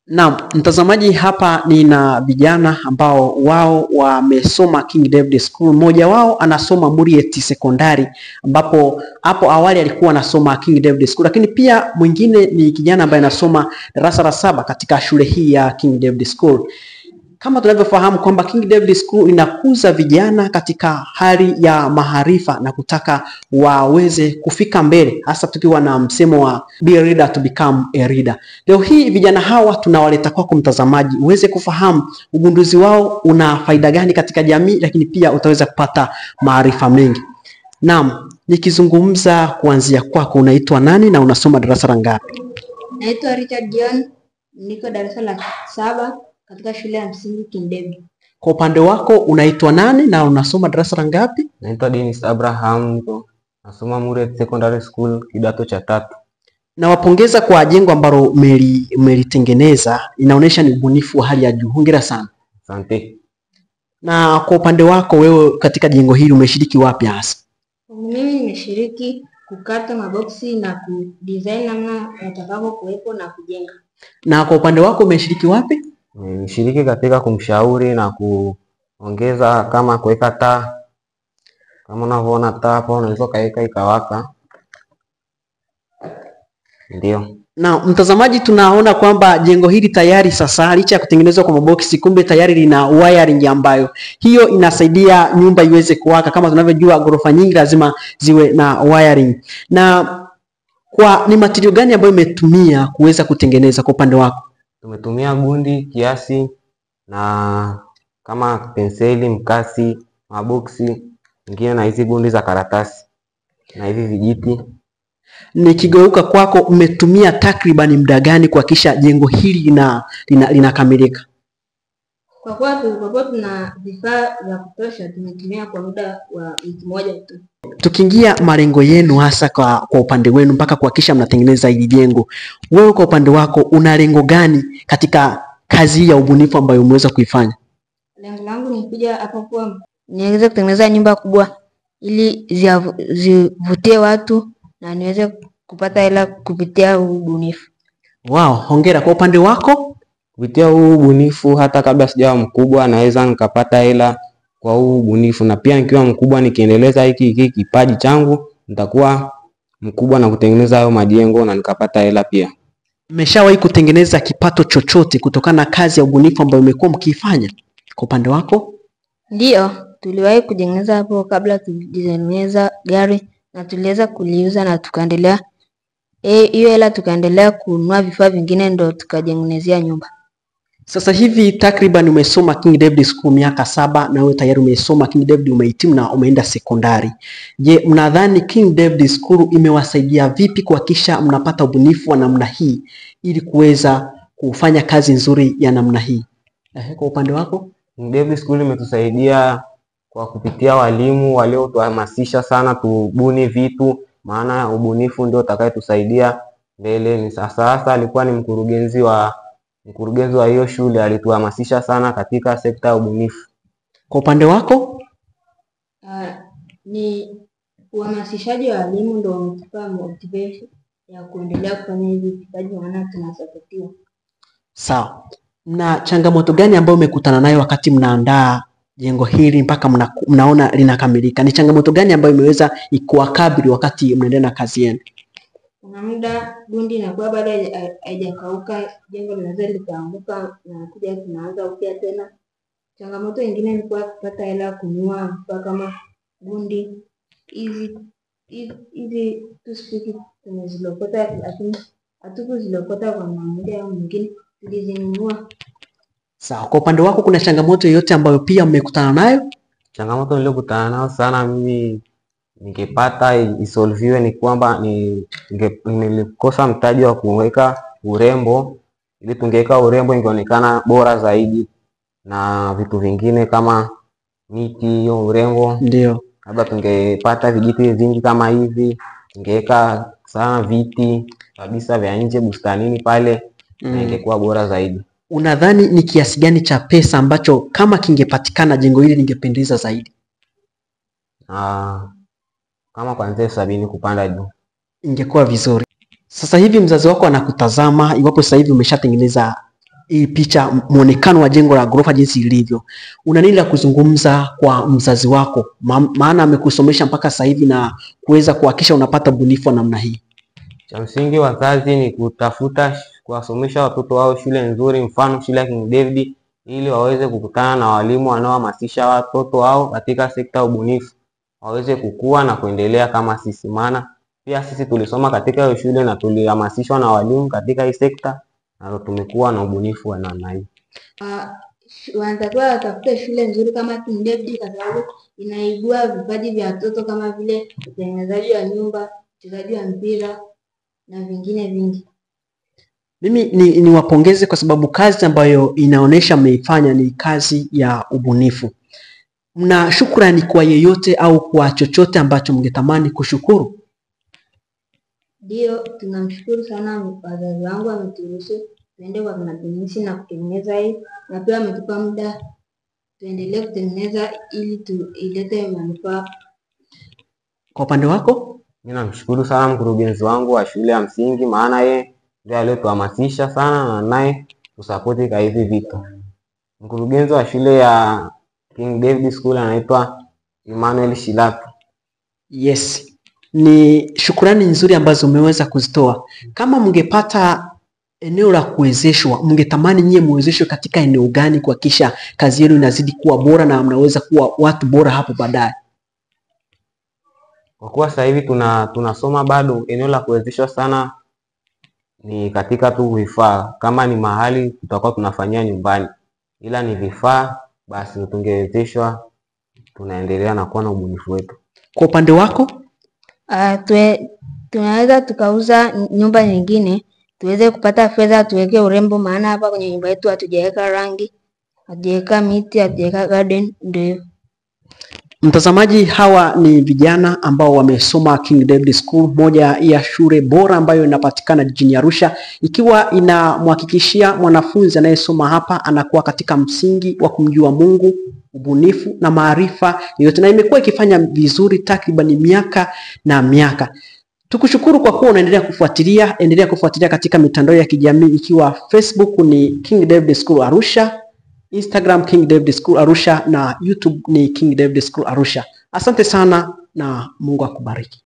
Naam, mtazamaji, hapa nina vijana ambao wao wamesoma King David School. Mmoja wao anasoma Murieti Sekondari, ambapo hapo awali alikuwa anasoma King David School, lakini pia mwingine ni kijana ambaye anasoma darasa la 7 katika shule hii ya King David School. Kama tunavyofahamu kwamba King David School inakuza vijana katika hali ya maarifa na kutaka waweze kufika mbele, hasa tukiwa na msemo wa be a leader to become a leader. Leo hii vijana hawa tunawaleta kwako mtazamaji uweze kufahamu ugunduzi wao una faida gani katika jamii, lakini pia utaweza kupata maarifa mengi. Naam, nikizungumza kuanzia kwako, unaitwa nani na unasoma darasa la ngapi? Naitwa Richard John, niko darasa la 7 katika shule ya msingi King David. Kwa upande wako unaitwa nani na unasoma darasa la ngapi? Naitwa Dennis Abraham, nasoma Murieti Secondary School kidato cha 3. Nawapongeza kwa jengo ambalo mmelitengeneza, inaonyesha ni ubunifu wa hali ya juu. Hongera sana. Asante. Na kwa upande wako wewe katika jengo hili umeshiriki wapi hasa? Mimi nimeshiriki kukata maboksi na kudesign namna yatakavyokuwepo na kujenga. Na kwa upande wako umeshiriki wapi? Nilishiriki katika kumshauri na kuongeza kama kuweka taa. Kama unavyoona taa hapo unaweza kaweka ikawaka. Ndio. Na mtazamaji, tunaona kwamba jengo hili tayari sasa licha ya kutengenezwa kwa maboksi, kumbe tayari lina wiring ambayo hiyo inasaidia nyumba iweze kuwaka. Kama tunavyojua ghorofa nyingi lazima ziwe na wiring. Na kwa ni material gani ambayo imetumia kuweza kutengeneza kwa upande wako? Tumetumia gundi kiasi na kama penseli, mkasi, maboksi, nyingine na hizi gundi za karatasi na hivi vijiti. Nikigeuka kwako, umetumia takriban muda gani kuhakikisha jengo hili linakamilika? Kwa kuwa tuna vifaa vya kutosha, tumetumia kwa muda wa wiki moja tu. Tukiingia malengo yenu hasa kwa upande wenu mpaka kuhakikisha mnatengeneza hili jengo, wewe kwa upande wako una lengo gani katika kazi hii ya ubunifu ambayo umeweza kuifanya? Lengo langu ni kuja hapa kuwa niweze kutengeneza nyumba kubwa ili zivutie watu na niweze kupata hela kupitia ubunifu. Wow, hongera. Kwa upande wako? Kupitia huu ubunifu, hata kabla sijawa mkubwa naweza nikapata hela kwa huu ubunifu, na pia nikiwa mkubwa nikiendeleza hiki kipaji changu nitakuwa mkubwa na kutengeneza hayo majengo na nikapata hela pia. Mmeshawahi kutengeneza kipato chochote kutokana na kazi ya ubunifu ambayo umekuwa mkiifanya? Kwa upande wako? Ndio, tuliwahi kujengeneza hapo kabla tulijengeneza gari na tuliweza kuliuza na tukaendelea hiyo hela tukaendelea kununua vifaa vingine ndo tukajengenezea nyumba. Sasa hivi takriban umesoma King David School miaka 7 na wewe tayari umesoma King David, umehitimu na umeenda sekondari. Je, mnadhani King David School imewasaidia vipi kuhakikisha mnapata ubunifu wa namna hii ili kuweza kufanya kazi nzuri ya namna hii? Kwa upande wako? King David School imetusaidia kwa kupitia walimu waliotuhamasisha sana tubuni vitu, maana ubunifu ndio utakayetusaidia mbele. Ni sasa alikuwa ni mkurugenzi wa hiyo shule, alituhamasisha sana katika sekta ya ubunifu. Kwa upande wako? Ni uhamasishaji wa walimu ndio umetupa motivation ya kuendelea kufanya hivi vipaji, maana tunasapotiwa. Sawa. Na changamoto gani ambayo umekutana nayo wakati mnaandaa jengo hili mpaka mnaona linakamilika? Ni changamoto gani ambayo imeweza ikuwakabili wakati mnaendelea na kazi yenu? Kuna muda gundi inakuwa bado haijakauka, jengo linaweza likaanguka na kuja tunaanza upya tena. Changamoto nyingine ni kwa kupata hela kununua vifaa kama gundi hizi toothpick tumezilokota, lakini hatukuzilokota kwa muda mwingine, tulizinunua. Sawa. Kwa upande wako kuna changamoto yoyote ambayo pia mmekutana nayo? Changamoto niliyokutana nayo sana mimi ningepata isolviwe ni kwamba nilikosa mtaji wa kuweka urembo. Ili tungeweka urembo ingeonekana bora zaidi, na vitu vingine kama miti hiyo urembo. Ndio. Labda tungepata vijiti vingi kama hivi, tungeweka sana viti kabisa vya nje bustanini pale, na ingekuwa bora zaidi. Unadhani ni kiasi gani cha pesa ambacho kama kingepatikana jengo hili lingependeza zaidi? Kama kuanzia 70 kupanda juu ingekuwa vizuri. Sasa hivi mzazi wako anakutazama, iwapo sasa hivi umeshatengeneza hii picha, muonekano wa jengo la ghorofa jinsi ilivyo. Una nini la kuzungumza kwa mzazi wako? Maana amekusomesha mpaka sasa hivi na kuweza kuhakikisha unapata ubunifu wa namna hii. Cha msingi wazazi ni kutafuta kuwasomesha watoto wao shule nzuri, mfano shule ya King David, ili waweze kukutana na walimu wanaohamasisha watoto wao katika sekta ya ubunifu, waweze kukua na kuendelea kama sisi. Maana pia sisi tulisoma katika hiyo shule na tulihamasishwa na walimu katika hii sekta, na tumekuwa na ubunifu wa namna hii. Wanatakiwa watafute shule nzuri kama King David kwa sababu inaibua vipaji vya watoto kama vile utengenezaji wa nyumba, uchezaji wa mpira na vingine vingi. Mimi niwapongeze kwa sababu kazi ambayo inaonyesha mmeifanya ni kazi ya ubunifu. Mna shukrani kwa yeyote au kwa chochote ambacho mngetamani kushukuru? Ndio, tunamshukuru sana wazazi wangu wameturuhusu tuende kwa kina Denisi na kutengeneza hii, na pia wametupa muda tuendelee kutengeneza ili ilete manufaa. Kwa upande wako? Mimi namshukuru sana mkurugenzi wangu wa shule ya msingi, maana yeye ndiye aliyetuhamasisha sana na naye tusapoti kwa hivi vitu. Mkurugenzi wa shule ya King David School anaitwa Emmanuel Shilapi. Yes, ni shukurani nzuri ambazo umeweza kuzitoa. Kama mngepata eneo la kuwezeshwa, mngetamani nyie muwezeshwe katika eneo gani kuhakikisha kazi yenu inazidi kuwa bora na mnaweza kuwa watu bora hapo baadaye? Kwa kuwa sasa hivi tunasoma bado, eneo la kuwezeshwa sana ni katika tu vifaa. Kama ni mahali tutakuwa tunafanyia nyumbani, ila ni vifaa basi tungewezeshwa, tunaendelea na kuwa na ubunifu wetu. Kwa upande wako? Tunaweza tukauza nyumba nyingine tuweze kupata fedha tuweke urembo, maana hapa kwenye nyumba yetu hatujaweka rangi, hatujaweka miti, hatujaweka garden. Ndio. Mtazamaji, hawa ni vijana ambao wamesoma King David School, moja ya shule bora ambayo inapatikana jijini Arusha, ikiwa inamhakikishia mwanafunzi anayesoma hapa anakuwa katika msingi wa kumjua Mungu, ubunifu na maarifa yote, na imekuwa ikifanya vizuri takriban miaka na miaka. Tukushukuru kwa kuwa unaendelea kufuatilia, endelea kufuatilia katika mitandao ya kijamii, ikiwa Facebook ni King David School Arusha, Instagram King David School Arusha na YouTube ni King David School Arusha. Asante sana na Mungu akubariki.